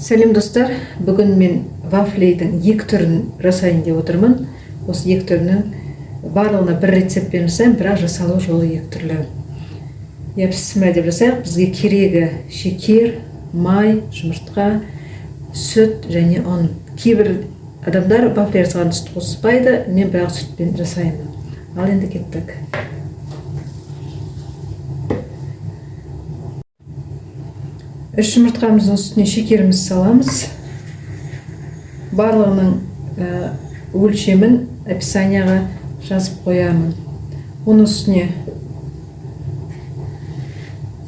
Сәлем, достар! Бүгін мен вафлидің екі түрін жасайын деп отырмын. Осы екі түрінің барлығына бір рецептпен жасаймын, бірақ жасалу жолы екі түрлі. Иә, бісміллә деп жасайық. Бізге керегі шекер, май, жұмыртқа, сүт және ұн. Кейбір адамдар вафли жасағанда сүт қоспайды, мен бірақ сүтпен жасаймын. Ал енді кеттік. 3 жұмыртқамыздың үстіне шекерімізді саламыз. Барлығының өлшемін описанияға жазып қоямын. Оның үстіне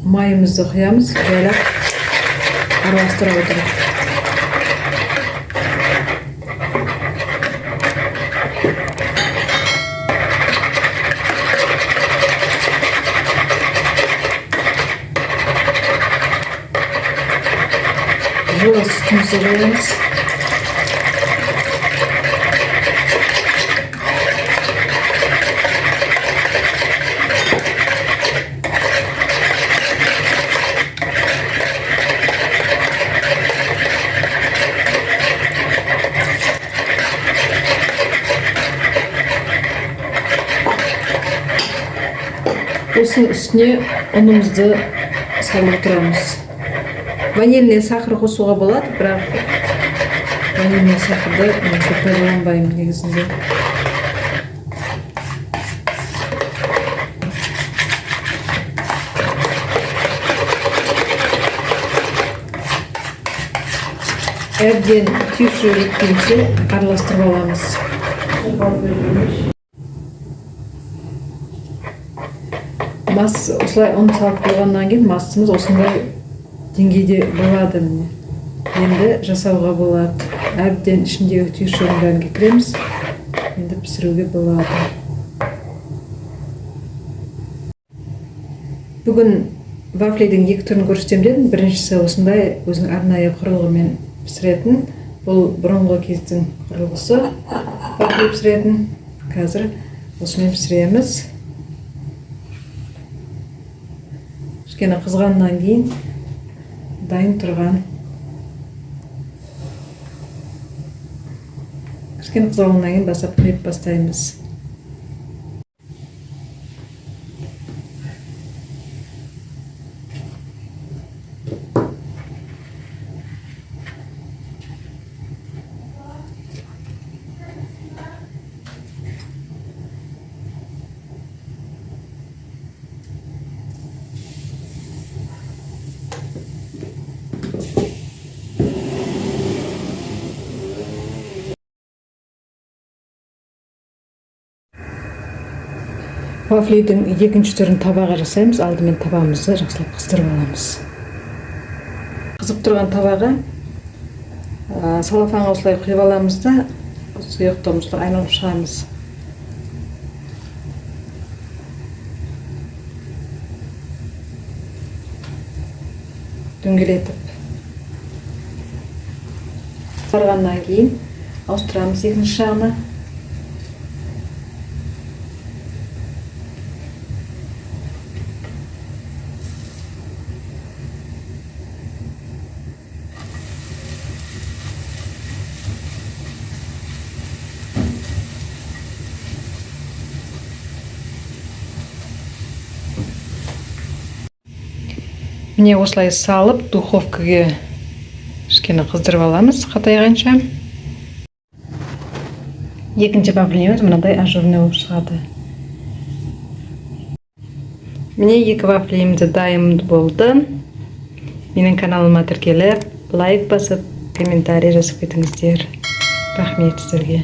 майымызды құямыз, жайлап араластыра отырып. Жылы сүтімізді құямыз. Осының үстіне ұнымызды салып отырамыз. Ванильный сахар қосуға болады, бірақ ванильный сахарды мен көп пайдаланбаймын негізінде. Әбден түйіршігі жеткенше араластырып аламыз. Осылай ұн салып болғаннан кейін массамыз осындай деңгейде болады міне. Енді жасауға болады. Әбден ішіндегі түйіршігін бәрін кетіреміз. Енді пісіруге болады. Бүгін вафлидің екі түрін көрсетемін дедім. Біріншісі осындай өзінің арнайы құрылғымен пісіретін. Бұл бұрынғы кездің құрылғысы вафли пісіретін. Қазір осымен пісіреміз. Кішкене қызғаннан кейін дайын тұрған. Кішкене қызғаннан кейін бастап құйып бастаймыз. Вафлидің екінші түрін табаға жасаймыз. Алдымен табамызды жақсылап қыздырып аламыз. Қызып тұрған табаға салафанға осылай құйып аламыз да, сұйықтығымызды айналып шығамыз. Дөңгелетіп. Барғаннан кейін ауыстырамыз екінші жағына. Міне, осылай салып, духовкаге кішкене қыздырып аламыз қатайғанша. Екінші вафлиіміз мынадай ажурный болып шығады. Міне, екі вафлиім де дайын болды. Менің каналыма тіркеліп, лайк басып, комментарий жазып кетіңіздер. Рахмет сіздерге.